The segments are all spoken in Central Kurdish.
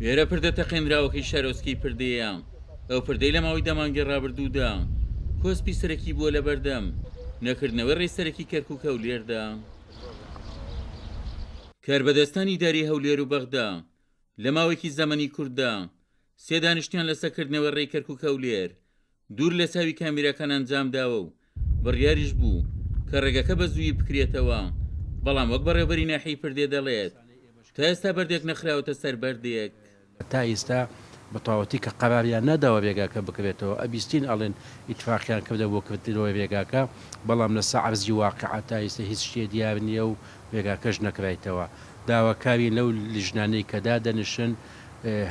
ئێرە پردە تەقێنراوەکەی شارۆچکەی پردێیە، ئەو پردەی لە ماوەی دە مانگی ڕابردوودا کۆسپی سەرەکی بووە لەبەردەم نەکردنەوەی ڕێی سەرەکی کەرکوک هەولێردا. کاربەدەستانی ئیدارەی هەولێر و بەغدا لە ماوەیەکی زەمەنی کورتدا سێ دانیشتنیان لەسەر کردنەوەی ڕێی کەرکوک هەولێر دوور لە چاوی کامیراکان ئەنجامداوە و بڕیاریش بوو کە ڕێگەکە بە زوویی بکرێتەوە، بەڵام وەک بەڕێوەبەری ناحیەی پردێ دەڵێت، تا ئێستا بەردێک نەخراوەتە سەر بەردێک. تا ئیستا بە تەواوەتی کە قەراریان نەداوە رێگاکە بکرێتەوە، ئەبیستین ئەڵێن ئیتفاقیان کردە بۆ کردنەوەی رێگاکە، بەڵام لە سە عەرزی واقیع تا ئیستا هیچ شتێ دیار نیە و رێگاکەش نەکرایتەوە. داواکارین لەو لیژنانەی کە دادەنیشن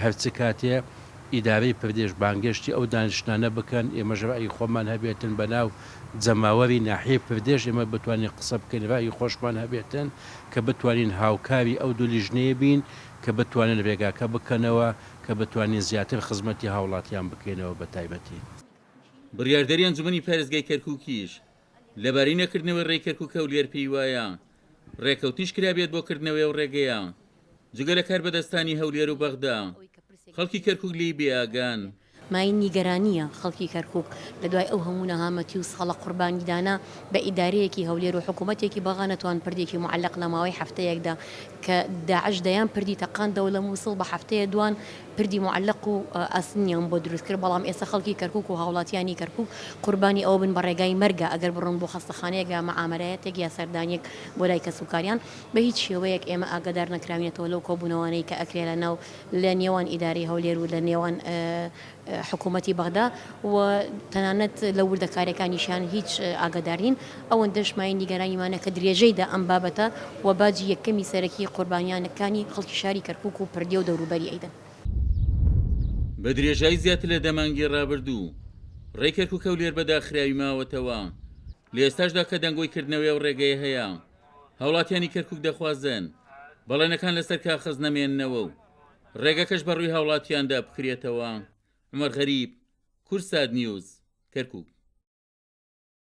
هەر چ کاتێ ئیدارەی پردێش بانگێشتی ئەو دانیشتنانە بکەن، ئێمەش رەئی خۆمان هەبێتن بە ناو جەماوەری ناحیەی پردێش ئێمە بتوانین قسە بکەین رەئی خۆشمان هەبێتن کە بتوانین هاوکاری ئەو دوو لیژنەیە بین کە بتوانن رێگاکە بکەنەوە کە بتوانین زیاتر خزمەتی هاوڵاتیان بکەینەوە بە تایبەتی. بڕیاردەری ئەنجومەنی پارێزگای کەرکوکیش لەبارەی نەکردنەوەی ڕێی کەرکوک-هەولێر پێی وایە ڕێکەوتنیش کرابێت بۆ کردنەوەی ئەو ڕێگەیە جگە لە کاربەدەستانی هەولێر و بەغدا خەڵکی کەرکوک لێی بێ ئاگان. مایەی نیگەرانییە خەڵکی کەرکوک لە دوای ئەو هەموو نەهامەتی و ساڵە قوربانیدانە بە ئیدارەیەکی هەولێر و حکومەتێکی بەغا نەتوان پردێکی موعەلەق لە ماوەی هەفتەیەکدا کە داعش دەیان پردی تەقاندەوە لە موسڵ بە هەفتەیە دوان پردی موعەلەق و ئاسنیان بۆ دروست کرد، بەڵام ئێستا خەڵکی کەرکوک و هاوڵاتیانی کەرکوک قوربانی ئەوە بن بە ڕێگای مەرگە ئەگەر بڕۆن بۆ خەستەخانەیەک یا مەعامەلەیەتێک یا سەردانیەک بۆ لای کەسوکاریان، بە هیچ شێوەیەک ئێمە ئاگادار نەکراوینەتەوە لەو کۆبوونەوانەی کە ئەکرێ لە ناو لە نێوان ئیدارەی هەولێر و لە نێوان حکوومەتی بەغدا و تەنانەت لە وردەکاریەکانیشیان هیچ ئاگادار نین، ئەوەندەش مایەی نیگەرانیمانە کە درێژەی دا ئەم بابەتە و باجی یەکەمی سەرەکی قوربانیانەکانی خەڵکی شاری کەرکوک و پردێ و دەوروبەری ئەیدەن. بە درێژایی زیاتر لە دە مانگی ڕابردوو، ڕێی کەرکوک-هەولێر بە داخراوی ماوەتەوە، لە ئێستاشدا کە دەنگۆی کردنەوەی ئەو ڕێگەیە هەیە، هاوڵاتیانی کەرکوک دەخوازن بەڵێنەکان لەسەر کاخەز نەمێننەوە و ڕێگەکەش بە ڕووی هاوڵاتیاندا بکرێتەوە. عومەر غەریب، کوردسات نیوز، کەرکوک.